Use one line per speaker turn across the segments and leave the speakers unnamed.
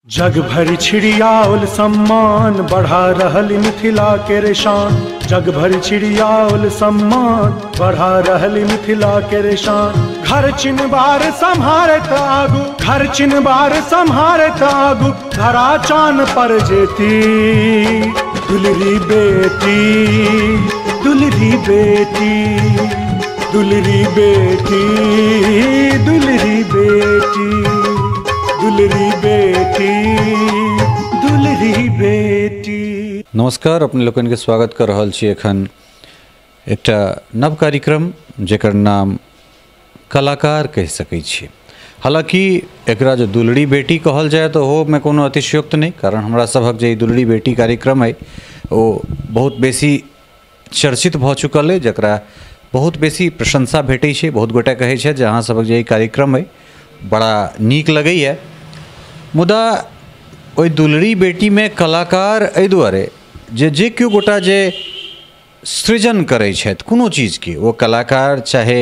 जग भरि छिड़ियाओल सम्मान बढ़ा रहल मिथिला के शान। जग भरि छिड़ियाओल सम्मान बढ़ा रहल मिथिला के शान। घर चिनबार सम्हारत आगू, घर चिनबार सम्हारत आगू, धरा चान पर जेती दुलरी बेटी, दुलरी बेटी, दुलरी बेटी, दुलरी बेटी, दुलरी बेटी, दुलरी बेटी।
नमस्कार, अपने लोकनि के स्वागत कर रहल छी एखन एकटा नव कार्यक्रम जेकर नाम कलाकार कहि सकै छी। हालाँकि एकरा जो दुलरी बेटी कहल जाय तो ओहोमे कोनो अतिशयोक्त नहि, कारण हमरा सभक जे दुलरी बेटी कार्यक्रम है ओ बहुत बेसी चर्चित भऽ चुकल अइ, जकरा बहुत बेसी प्रशंसा भेटै छै। बहुत गोटे कहै छथि जे अहाँ सभक जे ई कार्यक्रम अइ बड़ा नीक लगैए। मुदा ओहि दुलरी बेटीमे कलाकार एहि दुआरे जे केओ गोटा जे सृजन करै छथि कोनो चीजके, ओ कलाकार चाहे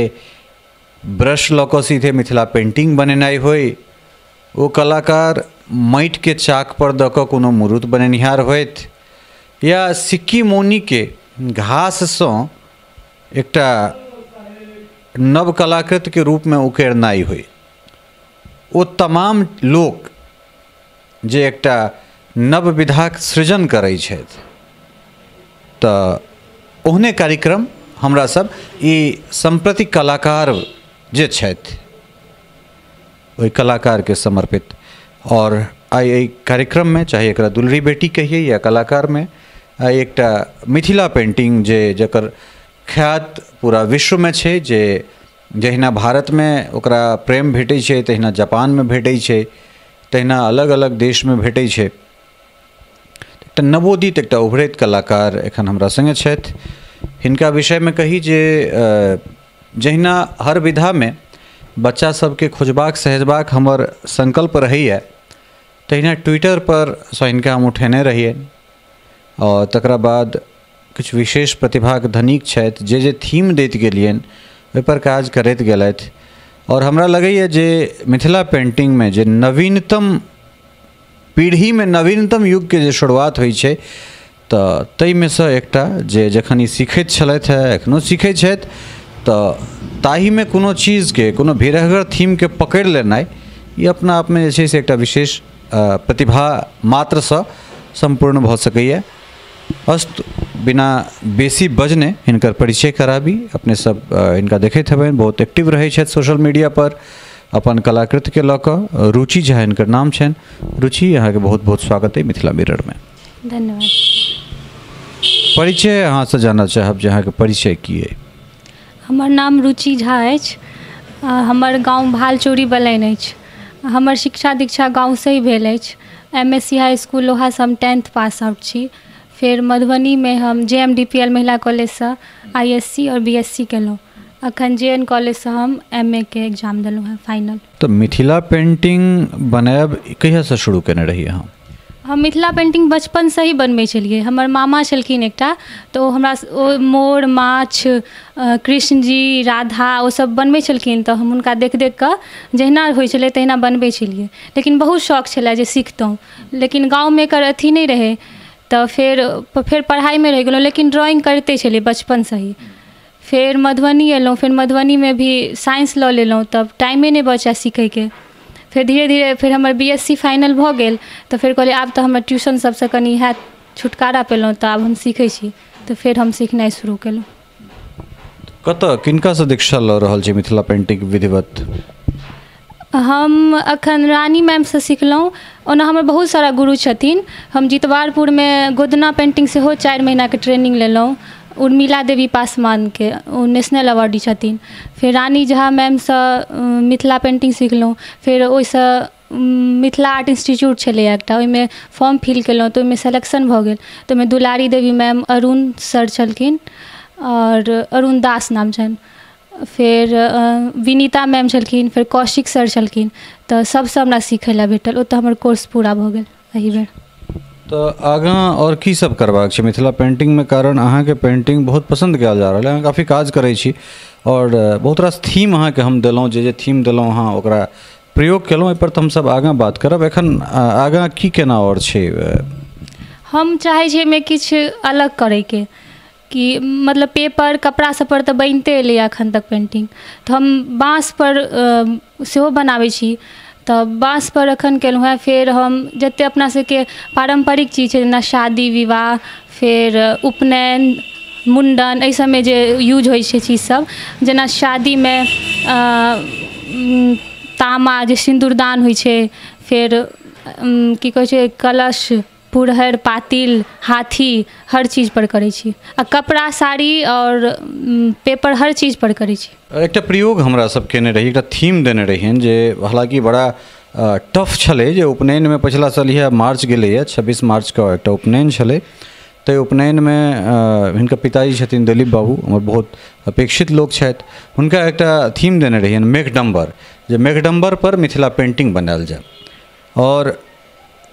ब्रश लऽ कऽ सीधे मिथिला पेंटिंग बनेनाइ होइ, ओ कलाकार माटिके चाकपर दऽ कऽ कोनो मुरुत बनेनिहार होथि, या सिक्की मौनीके घाससँ एकटा नव कलाकृतिके रूपमे उकेरनाइ होइ, ओ तमाम लोक जे एकटा नव विधाक सृजन करै छथि, तऽ ओहने कार्यक्रम हमरा सब ई सम्प्रति कलाकार जे छथि ओहि कलाकारके समर्पित। और आइ एहि कार्यक्रममे चाहे एकरा दुलरी बेटी कहिए या कलाकारमे, आइ एकटा मिथिला पेंटिंग जे जकर ख्यात पूरा विश्वमे छै, जे जहिना भारतमे ओकरा प्रेम भेटै छै तहिना जापानमे भेटै छै, तहिना अलग अलग देशमे भेटै छै। एकटा नवोदित एकटा उभरैत कलाकार एखन हमरा सङ्गे छथि। हिनका विषयमे कही जे जहिना हर विधामे बच्चा सबके खोजबाक सहेजबाक हमर संकल्प रहैए, तहिना ट्विटर पर सँ हिनका हम उठेने रहियनि और तकरा बाद किछु विशेष प्रतिभाके धनिक छथि, जे जे थीम दैत गेलियनि ओहिपर काज करैत गेलथि। और हमरा लगैए जे मिथिला पेंटिंगमे जे नवीनतम पीढ़ीमे नवीनतम युगके जे शुरुआत होइ छै तऽ ताहिमेसँ एकटा जे जखन ई सीखैत छलथि हेँ, एखनो सीखै छथि, तऽ ताहिमे कोनो चीजके कोनो भिरहगर थीमके पकड़ि लेनाइ ई अपना आपमे जे छै से एकटा विशेष प्रतिभा मात्रसँ सम्पूर्ण भऽ सकैए। अस्तु, बिना बेसी बजने हिनकर परिचय कराबी। अपने सब हिनका देखैत हेबनि, बहुत एक्टिव रहै छथि सोशल मीडिया पर अपन कलाकृतिके लऽ कऽ। रुचि झा हिनकर नाम छनि। रुचि, अहाँके बहुत बहुत स्वागत अइ मिथिला मिररमे।
धन्यवाद।
परिचय अहाँसँ जानऽ चाहब जे अहाँके परिचय की अइ।
हमर नाम रुचि झा अछि, हमर गाँव भालचौरी बलैन अछि। हमर शिक्षा दीक्षा गाँवसँ ही भेल अछि। MSc हाई स्कूल लोहासँ हम 10th pass out छी। फेर मधुबनीमे हम JMDPL महिला कॉलेजसँ ISC और BSc केलहुँ। अखन JN कॉलेजसँ हम MA के एग्जाम देलहुँ हेँ फाइनल।
तऽ मिथिला पेंटिंग बनायब कहियासँ शुरू केने रही अहाँ?
हम मिथिला पेंटिंग बचपनसँ ही बनबै छलियै। हमर मामा छलखिन एकटा, तऽ ओ हमरा ओ मोर, माछ, कृष्ण जी, राधा ओ सब बनबै छलखिन, तऽ हम हुनका देख देख कऽ जहिना होइ छलै तहिना बनबै छलियै। लेकिन बहुत शौक छलै जे सिखतहुँ, लेकिन गाँवमे एकर अथी नहि रहै, तऽ फेर पढ़ाइमे रहि गेलहुँ। लेकिन ड्रॉइंग करिते छलियै बचपनसँ ही। फेर मधुबनी एलहुँ, फेर मधुबनीमे भी साइंस लऽ लेलहुँ, तब टाइमे नहि बचै सीखैके। फेर धीरे धीरे फेर हमर BSc final भऽ गेल, तऽ फेर कहलियै आब तऽ हमर ट्यूशन सबसँ कनि हैत छुटकारा पेलहुँ, तऽ आब हम सीखै छी। तऽ फेर हम सिखनाइ शुरू केलहुँ।
कतऽ किनकासँ दीक्षा लऽ रहल छी मिथिला पेंटिंग विधिवत?
हम अखन रानी मैमसँ सिखलहुँ। ओना हमर बहुत सारा गुरु छथिन। हम जितवारपुरमे गोदना पेंटिंग सेहो 4 महीनाके ट्रेनिंग लेलहुँ, उर्मिला देवी पासवानके, ओ नेशनल अवार्डी छथिन। फेर रानी झा मैमसँ मिथिला पेंटिंग सिखलहुँ। फेर ओहिसँ मिथिला आर्ट इंस्टीट्यूट छलैए एकटा, ओहिमे फॉर्म फिल केलहुँ तऽ ओहिमे सिलेक्शन भऽ गेल। तऽ ओहिमे दुलारी देवी मैम, अरुण सर छलखिन और अरुण दास नाम छनि, फेर विनीता मैम छलखिन, फेर कौशिक सर छलखिन। तऽ सबसँ हमरा सीखै लए भेटल। ओतऽ हमर कोर्स पूरा भऽ गेल एहि बेर।
तऽ आगाँ और की सब करबाक छै मिथिला पेंटिंगमे? कारण अहाँके पेंटिंग बहुत पसन्द कयल जा रहल है, अहाँ काफी काज करै छी और बहुत रास थीम अहाँके हम देलहुँ, जे जे थीम देलहुँ अहाँ ओकरा प्रयोग केलहुँ, एहिपर तऽ हमसब आगाँ बात करब। एखन आगाँ की केना आओर छै?
हम चाहै छी एहिमे किछु अलग करैके, कि मतलब पेपर कपड़ा सब पर तऽ बनिते एलैए एखन तक पेन्टिंग, तऽ हम बाँसपर सेहो बनाबै छी, तऽ बाँसपर एखन केलहुँ हेँ। फेर हम जतेक अपना सबके पारम्परिक चीज छै, जेना शादी विवाह, फेर उपनयन, मुण्डन, एहि सबमे जे यूज होइ छै चीज सब, जेना शादीमे तामा जे सिन्दूरदान होइ छै, फेर की कहै छै कलश, पुरहरि, पातिल, हाथी, हर चीजपर करै छी। आ कपड़ा, साड़ी आओर पेपर हर चीजपर करै छी।
एकटा प्रयोग हमरा सब केने रही, एकटा थीम देने रहियनि जे हालाँकि बड़ा टफ छलै, जे उपनयनमे पछिला साल इएह मार्च गेलैए, 26 मार्चके एकटा उपनयन छलै। ताहि उपनयनमे हिनकर पिताजी छथिन दिलीप बाबू, हमर बहुत अपेक्षित लोक छथि, हुनका एकटा थीम देने रहियनि मेघडम्बर, जे मेघडम्बरपर मिथिला पेन्टिंग बनायल जाय। आओर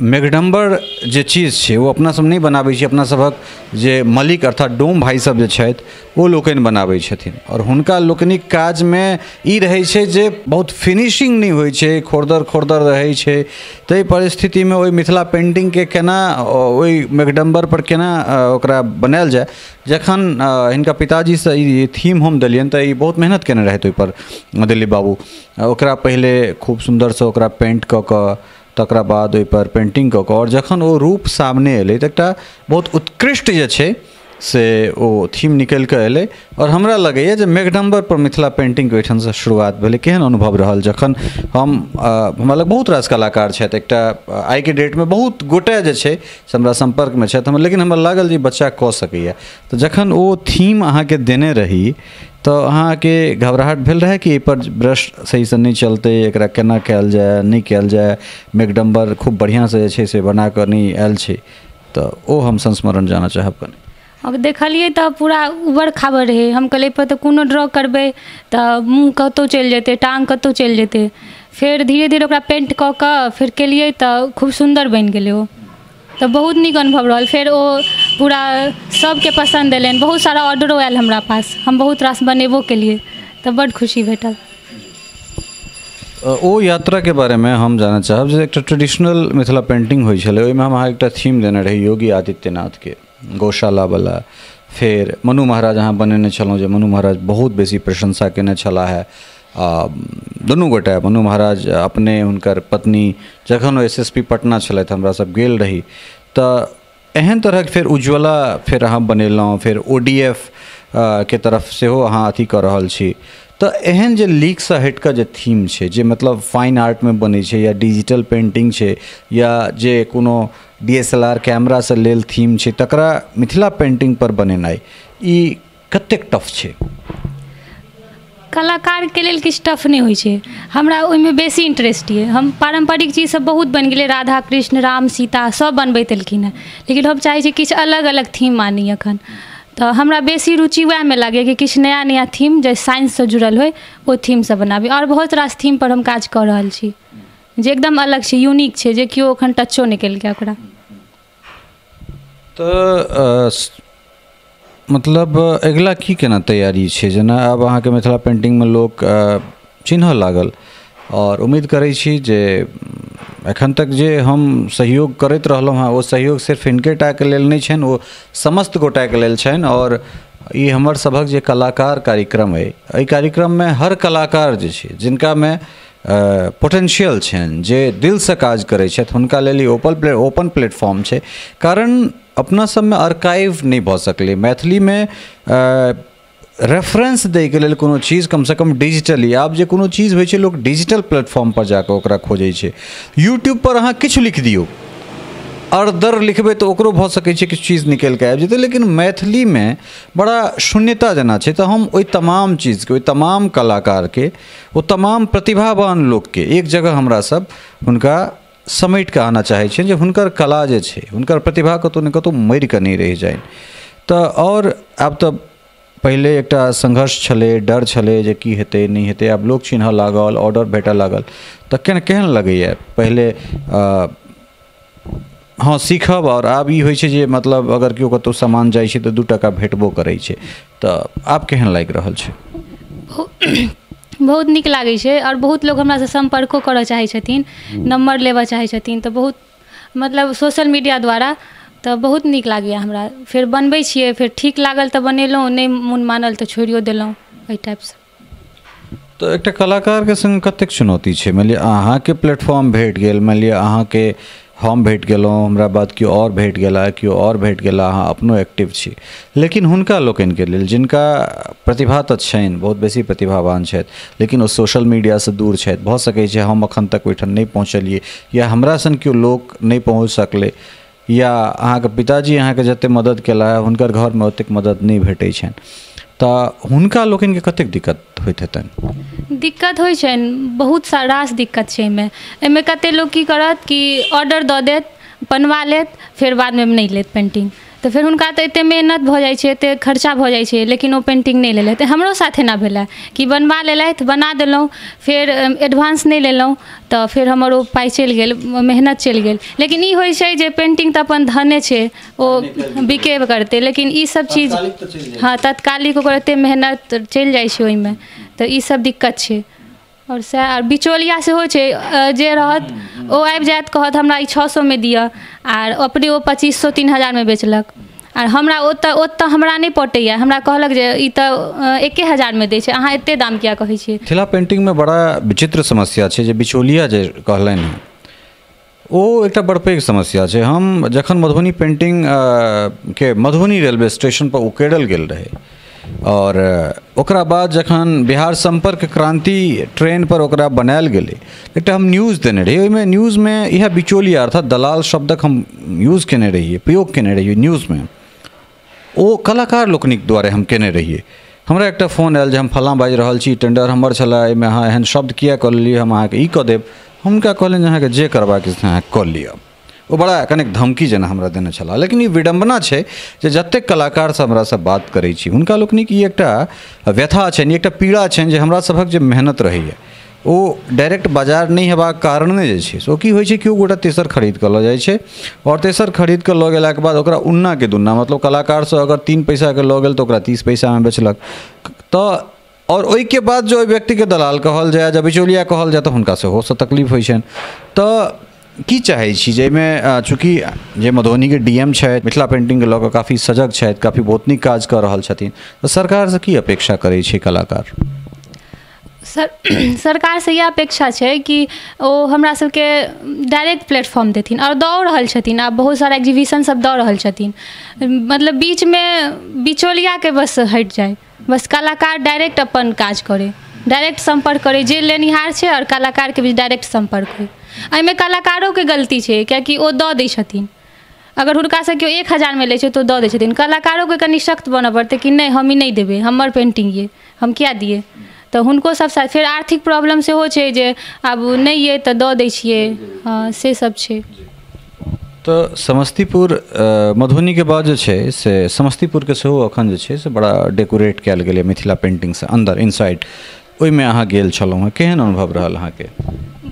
मेघडम्बर जे चीज छै ओ अपना सब नहि बनाबै छी, अपना सभक जे मलिक अर्थात डोम भाइ सब जे छथि ओ लोकनि बनाबै छथिन। आओर हुनका लोकनिक काजमे ई रहै छै जे बहुत फिनिशिंग नहि होइ छै, खोरदर खोरदर रहै छै। ताहि परिस्थितिमे ओहि मिथिला पेन्टिंगके केना ओहि मेघडम्बर पर केना ओकरा बनायल जाय, जखन हिनका पिताजीसँ ई थीम हम देलियनि तऽ ई बहुत मेहनत केने रहथि ओहिपर दिलीप बाबू। ओकरा पहिले खूब सुन्दरसँ ओकरा पेंट कऽ कऽ तकरा बाद ओहिपर पेन्टिंग कऽ कऽ, आओर जखन ओ रूप सामने एलै तऽ एकटा बहुत उत्कृष्ट जे छै से ओ थीम निकलि कऽ एलै। आओर हमरा लगैए जे मेघडम्बरपर मिथिला पेन्टिंगके ओहिठामसँ शुरुआत भेलै। केहन अनुभव रहल जखन हम हमरा लग बहुत रास कलाकार छथि, एकटा आइके डेटमे बहुत गोटे जे छै से हमरा सम्पर्कमे छथि, हमर, लेकिन हमरा लागल जे बच्चा कऽ सकैए। तऽ जखन ओ थीम अहाँके देने रही तऽ अहाँके घबराहट भेल रहै कि एहिपर ब्रश सहीसँ नहि चलतै, एकरा केना कयल जाय नहि कयल जाय, मेघडम्बर खूब बढ़िआँसँ जे छै से बनाकऽ नहि आयल छै? तऽ ओ हम संस्मरण जानऽ चाहब कनि।
अब देखलियै तऽ पूरा उबड़ खाबड़ रहै, हम कहलियै एहिपर तऽ कोनो ड्रॉ करबै तऽ मुँह कतहु चलि जेतै, टाँग कतहु चलि जेतै। फेर धीरे धीरे ओकरा पेंट कऽ कऽ फेर केलियै तऽ खूब सुन्दर बनि गेलै ओ, तऽ बहुत नीक अनुभव रहल। फेर ओ पूरा सबके पसन्द एलनि, बहुत सारा ऑर्डरो आयल हमरा पास, हम बहुत रास बनेबो केलियै, तऽ बड्ड खुशी भेटल।
ओ यात्राके बारेमे हम जानऽ चाहब जे एकटा ट्रेडिशनल मिथिला पेन्टिंग होइ छलै, ओहिमे हम अहाँ एकटा थीम देने रही योगी आदित्यनाथके गौशालावला, फेर मनु महाराज अहाँ बनेने छलहुँ जे मनु महाराज बहुत बेसी प्रशंसा केने छलाह है। दुनू गोटे मनु महाराज अपने, हुनकर पत्नी, जखन ओ SSP Patna छलथि हमरा सब गेल रही, तऽ एहन तरहक फेर उज्ज्वला फेर अहाँ बनेलहुँ, फेर ODF के तरफ सेहो अहाँ अथी कऽ रहल छी। तऽ एहन जे लीकसँ हटिकऽ जे थीम छै, जे मतलब फाइन आर्टमे बनै छै या डिजिटल पेन्टिंग छै या जे कोनो DSLR कैमरासँ लेल थीम छै, तकरा मिथिला पेन्टिंग पर बनेनाइ ई कतेक टफ छै?
कलाकारके लेल किछु टफ नहि होइ छै, हमरा ओहिमे बेसी इंटरेस्ट यऽ। हम पारम्परिक चीज सब बहुत बनि गेलै, राधा कृष्ण राम सीता सब बनबैत एलखिन हेँ, लेकिन हम चाहै छी किछु अलग अलग थीम आनी एखन, तऽ हमरा बेसी रुचि वएहमे लागैए कि किछु नया नया थीम जे साइंससँ जुड़ल होइ ओ थीमसँ बनाबी। आओर बहुत रास थीमपर हम काज कऽ रहल छी जे एकदम अलग छै, यूनिक छै, जे केओ एखन टचो नहि केलकै ओकरा।
तऽ मतलब अगिला की केना तैयारी छै? जेना आब अहाँके मिथिला पेन्टिंगमे लोक चिन्हऽ लागल, आओर उम्मीद करै छी जे एखन तक जे हम सहयोग करैत रहलहुँ हँ ओ सहयोग सिर्फ हिनके टाके लेल नहि छनि, ओ समस्त गोटाके लेल छनि। आओर ई हमर सभक जे कलाकार कार्यक्रम अइ, एहि कार्यक्रममे हर कलाकार जे छै जिनकामे पोटेंशियल छनि, जे दिलसँ काज करै छथि, हुनका लेल ई ओपन प्लेटफॉर्म छै। कारण अपना सबमे आर्काइव नहि भऽ सकलै, मैथिलीमे रेफरेंस दैके लेल कोनो चीज कमसँ कम डिजिटली, आब जे कोनो चीज होइ छै लोक डिजिटल प्लेटफॉर्मपर जाकऽ ओकरा खोजै छै। यूट्यूबपर अहाँ किछु लिख दियौ, अर्दर लिखबै तऽ ओकरो भऽ सकै छै किछु चीज निकलि कऽ आबि जेतै, लेकिन मैथिलीमे बड़ा शून्यता जेना छै। तऽ हम ओहि तमाम चीजके, ओहि तमाम कलाकारके, ओ तमाम प्रतिभावान लोकके एक जगह हमरा सब हुनका समेट कऽ आनऽ चाहै छियनि जे हुनकर कला जे छै, हुनकर प्रतिभा कतहु ने कतहु मरि कऽ नहि रहि जाइन। तऽ आओर आब तऽ पहिले एकटा संघर्ष छलै, डर छलै जे की हेतै नहि हेतै, आब लोक चिन्हऽ लागल, ऑर्डर भेटऽ लागल, तऽ केहन लगैए? पहिले हँ सीखब, आओर आब ई होइ छै जे मतलब अगर केओ कतहु सामान जाइ छै तऽ 2 टका भेटबो करै छै, तऽ आब केहन लागि रहल छै?
बहुत नीक लागै छै। आओर बहुत लोक हमरासँ सम्पर्को करऽ चाहै छथिन, नम्बर लेबऽ चाहै छथिन, तऽ बहुत मतलब सोशल मीडिया द्वारा तऽ बहुत नीक लागैए हमरा। फेर बनबै छियै, फेर ठीक लागल तऽ बनेलहुँ, नहि मोन मानल तऽ छोड़ियो देलहुँ, एहि टाइपसँ।
तऽ एकटा कलाकारके सङ्ग कतेक चुनौती छै? मानि लिअ अहाँके प्लेटफॉर्म भेट गेल, मानि लिअ अहाँके हम भेट गेलहुँ, हमरा बाद केओ आओर भेट गेला, केओ आओर भेट गेला, अहाँ अपनो एक्टिव छी, लेकिन हुनका लोकनिके लेल जिनका प्रतिभा तऽ छनि, बहुत बेसी प्रतिभावान छथि, लेकिन ओ सोशल मीडियासँ दूर छथि, भऽ सकै छै हम एखन तक ओहिठाम नहि पहुँचलियै या हमरा सन केओ लोक नहि पहुँच सकलै, या अहाँके पिताजी अहाँके जतेक मदद केला हुनकर घरमे ओतेक मदद नहि भेटै छनि, तऽ हुनका लोकनिके कतेक दिक्कत होइत हेतनि?
दिक्कत होइ छनि, बहुत रास दिक्कत छै एहिमे। एहिमे कतेक लोक की करत कि ऑर्डर दऽ देत, बनवा लेत, फेर बादमे नहि लेत पेन्टिंग, तऽ फेर हुनका तऽ एतेक मेहनत भऽ जाइ छै, एतेक खर्चा भऽ जाइ छै, लेकिन ओ पेन्टिंग नहि लेलथि। हमरो साथ एना भेलै कि बनवा लेलथि, बना देलहुँ, फेर एडवांस नहि लेलहुँ, तऽ फेर हमर ओ पाइ चलि गेल, मेहनत चलि गेल। लेकिन ई होइ छै जे पेन्टिंग तऽ अपन धने छै, ओ बिकेब करतै, लेकिन ई सब चीज हँ तात्कालिक ओकर एतेक मेहनत चलि जाइ छै ओहिमे, तऽ ई सब दिक्कत छै। आओर सएह, आओर बिचौलिया सेहो छै, जे रहत ओ आबि जायत, कहत हमरा ई 600मे दिअ, आर अपने ओ 2500 3000मे बेचलक, आर हमरा ओतऽ हमरा नहि पटैया, हमरा कहलक जे ई तऽ 1000मे दै छै, अहाँ एतेक दाम किया कहै छियै?
मिथिला पेन्टिंगमे बड़ा विचित्र समस्या छै जे बिचौलिया जे कहलनि हेँ ओ एकटा बड़ पैघ समस्या छै। हम जखन मधुबनी पेन्टिंग के मधुबनी रेलवे स्टेशनपर उकेड़ल गेल रहै और ओकरा बाद जखन बिहार सम्पर्क क्रांति ट्रेन पर ओकरा बनायल गेलै, एकटा हम न्यूज़ देने रहियै, ओहिमे न्यूज़मे इएह बिचौलिया अर्थात दलाल शब्दक हम यूज केने रहियै, प्रयोग केने रहियै न्यूज़मे, ओ कलाकार लोकनिक द्वारे हम केने रहियै। हमरा एकटा फोन आयल जे हम फलाँ बाजि रहल छी, टेंडर हमर छलै, एहिमे अहाँ एहन शब्द किया कऽ लेलियै, हम अहाँके ई कऽ देब। हुनका कहलनि जे अहाँके जे करबाक अछि अहाँ कऽ लिअ। ओ बड़ा कनेक धमकी जेना हमरा देने छलाह। लेकिन ई विडम्बना छै जे जतेक कलाकारसँ हमरासँ बात करै छी हुनका लोकनिक ई एकटा व्यथा छनि, एकटा पीड़ा छनि जे हमरा सभक जे मेहनत रहैए ओ डायरेक्ट बाजार नहि हेबाक कारणे जे छै से ओ की होइ छै, केओ गोटा तेसर खरीद कऽ लऽ जाइ छै और तेसर खरीद कऽ लऽ गेलाके बाद ओकरा उन्नाके दुन्ना, मतलब कलाकारसँ अगर 3 पैसाके लऽ गेल तऽ ओकरा 30 पैसामे बेचलक। तऽ और ओहिके बाद जो ओहि व्यक्तिके दलाल कहल जाय या बिचौलिया कहल जाय तऽ हुनका सेहोसँ तकलीफ होइ छनि। तऽ की चाहै छी जाहिमे चूँकि जे मधुबनीके DM छथि, मिथिला पेन्टिंगके लऽ कऽ काफी सजग छथि, काफी बहुत नीक काज कऽ रहल छथिन, तऽ सरकारसँ की अपेक्षा करै छै कलाकार?
सरकारसँ इएह अपेक्षा छै कि ओ हमरा सबके डायरेक्ट प्लेटफॉर्म देथिन, आओर दऽ रहल छथिन, आब बहुत सारा एग्जीबिशन सब दऽ रहल छथिन, मतलब बीचमे बिचौलियाके बस हटि जाय, बस कलाकार डायरेक्ट अपन काज करै, डायरेक्ट सम्पर्क करै, जे लेनिहार छै आओर कलाकारके बीच डायरेक्ट सम्पर्क होइ। एहिमे कलाकारोके गलती छै, कियाकि ओ दऽ दै छथिन, अगर हुनकासँ केओ 1000मे लै छै तऽ ओ दऽ दै छथिन। कलाकारोके कनि सख्त बनऽ पड़तै कि नहि हम ई नहि देबै, हमर पेन्टिंग ये, हम किया दियै? तऽ हुनको सब साथ फेर आर्थिक प्रॉब्लम सेहो छै जे आब नहि ये तऽ दऽ दै छियै, हँ से सब छै।
तऽ समस्तीपुर मधुबनीके बाद जे छै से समस्तीपुरके सेहो एखन जे छै से बड़ा डेकोरेट कयल गेलै मिथिला पेन्टिंगसँ अन्दर इनसाइड, ओहिमे अहाँ गेल छलहुँ हेँ, केहन अनुभव रहल अहाँके?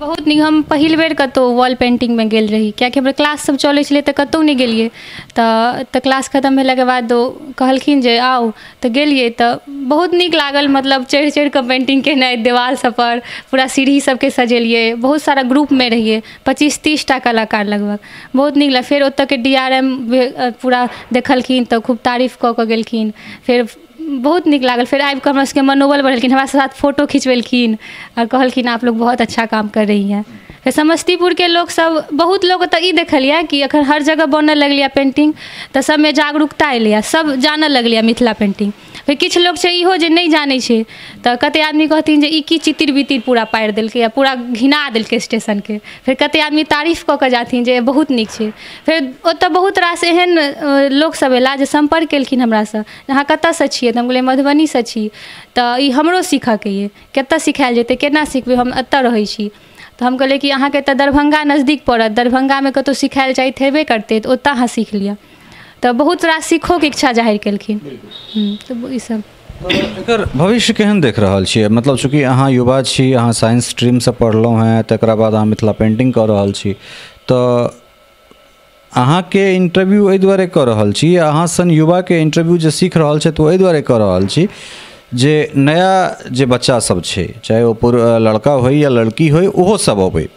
बहुत नीक। हम पहिल बेर कतहु वॉल पेन्टिंगमे गेल रही, कियाकि हमर क्लास सब चलै छलै तऽ कतहु नहि गेलियै, तऽ क्लास खतम भेलाके बाद ओ कहलखिन जे आउ, तऽ गेलियै तऽ बहुत नीक लागल, मतलब चढ़ि चढ़ि कऽ पेन्टिंग केनाइ देवाल सबपर, पूरा सीढ़ी सबके सजेलियै, बहुत सारा ग्रुपमे रहियै, 25-30 टा कलाकार लगभग, बहुत नीक लागल। फेर ओतऽके DRM पूरा देखलखिन तऽ खूब तारीफ कऽ कऽ गेलखिन, फेर बहुत नीक लागल। फेर आबिकऽ हमरा सबके मनोबल बढ़ेलखिन, हमरा साथ फोटो खिचबेलखिन आओर कहलखिन आप लोग बहुत अच्छा काम कर रही हैं। फेर समस्तीपुरके लोकसब, बहुत लोक ओतऽ ई देखलियै कि एखन हर जगह बनऽ लगलैए पेन्टिंग, तऽ सबमे जागरूकता एलैए, सब जानऽ लगलैए मिथिला पेन्टिंग। फेर किछु लोक छै इहो जे नहि जानै छै, तऽ कतेक आदमी कहथिन जे ई की चितिर बितिर पूरा पारि देलकै या पूरा घिना देलकै स्टेशनके। फेर कतेक आदमी तारीफ कऽ कऽ जाथिन जे बहुत नीक छै। फेर ओतऽ बहुत रास एहन लोकसब एला जे सम्पर्क केलखिन हमरासँ, अहाँ कतऽसँ छियै? तऽ हम कहलियै मधुबनीसँ छी। तऽ ई हमरो सीखऽके अइ, कतऽ सिखायल जेतै, केना सिखबै, हम एतऽ रहै छी। तऽ हम कहलियै कि अहाँके तऽ दरभंगा नजदीक पड़त, दरभंगामे कतहु सिखायल जाइत हेबे करतै, तऽ ओतऽ अहाँ सीख लिअ। तऽ बहुत रास सीखोके इच्छा जाहिर केलखिन। तऽ ईसब
एकर भविष्य केहन देख रहल छियै? मतलब चूँकि अहाँ युवा छी, अहाँ साइंस स्ट्रीमसँ पढ़लहुँ हेँ, तकरा बाद अहाँ मिथिला पेन्टिंग कऽ रहल छी, तऽ अहाँके इंटरव्यू एहि दुआरे कऽ रहल छी, अहाँ सन युवाके इंटरव्यू जे सीख रहल छथि ओ एहि दुआरे कऽ रहल छी जे नया जे बच्चा सब छै, चाहे ओ लड़का होइ या लड़की होइ, ओहो सब अबै।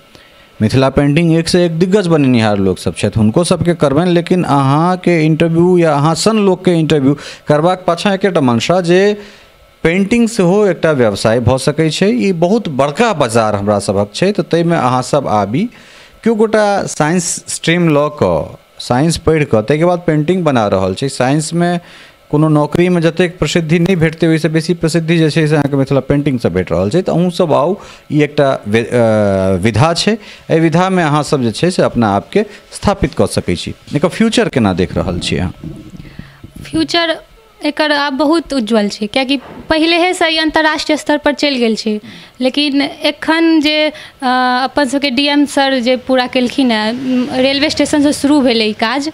मिथिला पेंटिंग एक से एक दिग्गज बनेनिहार लोक सब छथि, हुनको सबके करबनि, लेकिन अहाँके इंटरव्यू या अहाँ सन लोकके इंटरव्यू करबाक पाछाँ एकेटा मंशा जे पेंटिंग सेहो एकटा व्यवसाय भऽ सकै छै। ई बहुत बड़का बाजार हमरा सभक छै, तऽ ताहिमे अहाँ सब आबी। केओ गोटा साइंस स्ट्रीम लऽ कऽ साइंस पढ़ि कऽ ताहिके बाद पेंटिंग बना रहल छै। साइंसमे कोनो नौकरीमे जतेक प्रसिद्धि नहि भेटतै ओहिसँ बेसी प्रसिद्धि जे छै से अहाँके मिथिला पेंटिंगसँ भेट रहल छै। तऽ अहूँसब आउ, ई एकटा विधा छै, एहि विधामे अहाँसब जे छै से अपना आपके स्थापित कऽ सकै छी। एकर फ्यूचर केना देख रहल छी अहाँ?
फ्यूचर एकर आब बहुत उज्जवल छै, कियाकि पहिलेहेसँ ई अन्तर्राष्ट्रीय स्तर पर चलि गेल छै। लेकिन एखन जे अपन सबके DM sir जे पूरा केलखिन हेँ, रेलवे स्टेशनसँ शुरू भेलै ई काज,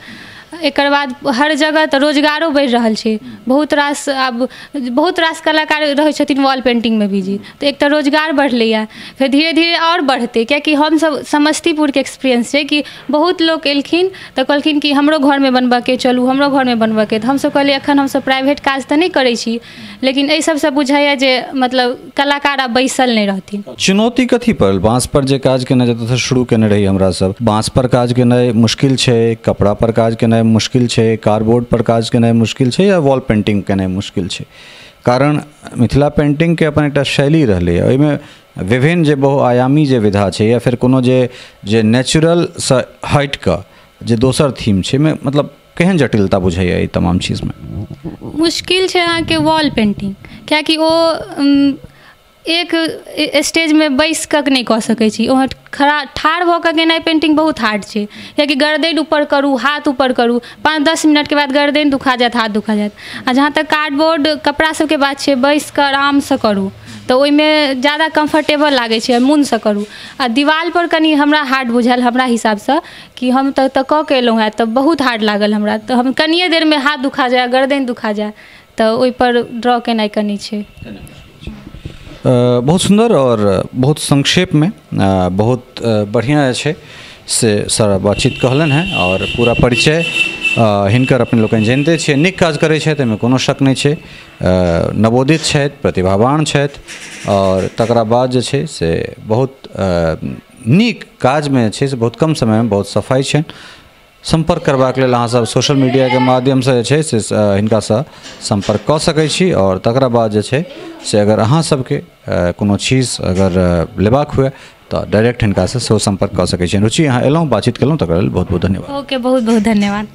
एकर बाद हर जगह तऽ रोजगारो बढ़ि रहल छै। बहुत रास आब बहुत रास कलाकार रहै छथिन वॉल पेंटिंगमे बिजी, तऽ एक तऽ रोजगार बढ़लैए, फेर धीरे धीरे आओर बढ़तै। कियाकि हमसब समस्तीपुरके एक्सपीरियंस छै कि बहुत लोक एलखिन तऽ कहलखिन कि हमरो घरमे बनबऽके चलू, हमरो घरमे बनबऽके। तऽ हमसब कहलियै एखन हमसब प्राइवेट काज तऽ नहि करै छी, लेकिन एहि सबसँ बुझाइए जे मतलब कलाकार आब बैसल नहि रहथिन।
चुनौती कथी पड़ल? बाँस पर जे काज केनाइ जतऽसँ शुरू केने रही हमरा सब, बाँस पर काज केनाइ मुश्किल छै, कपड़ा पर काज केनाइ मुश्किल छै, कार्डबोर्ड पर काज केनाइ मुश्किल छै, या वॉल पेंटिंग केनाइ मुश्किल छै? कारण मिथिला पेंटिंगके अपन एकटा शैली रहलैए, ओहिमे विभिन्न जे बहुआयामी जे विधा छै या फेर कोनो जे जे नेचुरलसँ हटि कऽ जे दोसर थीम छै, मतलब केहन जटिलता बुझाइए एहि तमाम चीजमे?
मुश्किल छै अहाँके वॉल पेंटिंग, कियाकि ओ एक स्टेजमे बैस कऽ नहि कऽ सकै छी। ओहाँ खड़ा ठाढ़ भऽ कऽ केनाइ पेंटिंग बहुत हार्ड छै, कियाकि गर्दन ऊपर करू, हाथ ऊपर करू, 5-10 मिनटके बाद गर्दन दुखा जायत, हाथ दुखा जायत। आ जहाँ तक कार्डबोर्ड कपड़ा सबके बात छै, बैस कऽ आरामसँ करू तऽ ओहिमे ज्यादा कम्फर्टेबल लागै छै, मोनसँ करू। आ दीवालपर कनि हमरा हार्ड बुझायल हमरा हिसाबसँ, कि हम तऽ कऽ के एलहुँ हेँ तऽ बहुत हार्ड लागल हमरा, तऽ हम कनिए देरमे हाथ दुखा जाय, गर्दन दुखा जाय, तऽ ओहिपर ड्रॉ केनाइ कनि छै।
बहुत सुन्दर और बहुत संक्षेप में बहुत बढ़िआँ जे छै से सारा बातचीत कहलनि हेँ और पूरा परिचय हिनकर अपने लोकनि जनिते छियै। नीक काज करै छथि, एहिमे कोनो शक नहि छै। नवोदित छथि, प्रतिभावान छथि और तकरा बाद जे छै से बहुत नीक काजमे जे छै से बहुत कम समयमे बहुत सफाइ छनि। सम्पर्क करबाक लेल अहाँसब सोशल मीडियाके माध्यमसँ जे छै से हिनकासँ सम्पर्क कऽ सकै छी। और तकरा बाद जे छै से अगर अहाँ सबके कोनो चीज अगर लेबाक हुए तऽ डायरेक्ट हिनकासँ सेहो सम्पर्क कऽ सकै छी। रुचि, अहाँ एलहुँ, बातचीत केलहुँ, तकरा लेल बहुत बहुत धन्यवाद।
ओके, बहुत बहुत धन्यवाद।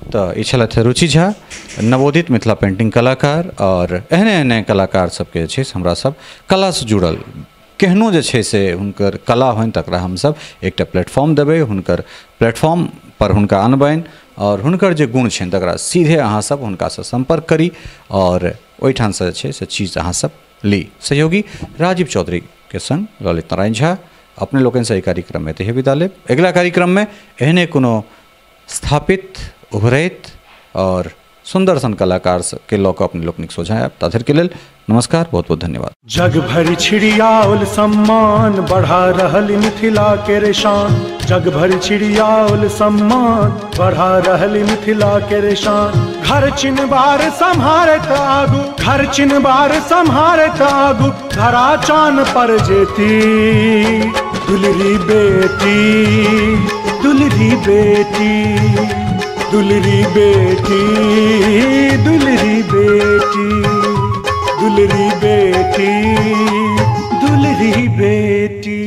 तऽ ई छलथि रुचि झा, नवोदित मिथिला पेंटिंग कलाकार। और एहने एहने कलाकार सबके जे छै से हमरा सब कलासँ जुड़ल केहनो जे छै से हुनकर कला होइन तकरा हमसब एकटा प्लेटफॉर्म देबै, हुनकर प्लेटफॉर्म पर हुनका अनबनि और हुनकर जे गुण छनि तकरा सीधे अहाँसब हुनकासँ सम्पर्क करी और ओहिठामसँ जे छै से चीज अहाँसब ली। सहयोगी राजीव चौधरीके संग ललित नारायण झा अपने लोकनिसँ एहि कार्यक्रममे एतहि विदा लेब। अगिला कार्यक्रममे एहने कोनो स्थापित, उभरैत और सुन्दर सन कलाकार के लऽ कऽ अपने लोकनिक सोझाँ आयब। ताधरिके लेल नमस्कार, बहुत बहुत धन्यवाद।
जग भरि छिड़ियाओल सम्मान, बढ़ा रहल मिथिला के शान। जग भरि छिड़ियाओल सम्मान, बढ़ा रहल मिथिला के शान। घर चिनबार सम्हारत आगू, घर चिनबार सम्हारत आगू, धरा चान पर जेती दुलरी बेटी, दुलरी बेटी, दुलरी बेटी, दुलरी बेटी, दुलरी बेटी, दुलरी बेटी।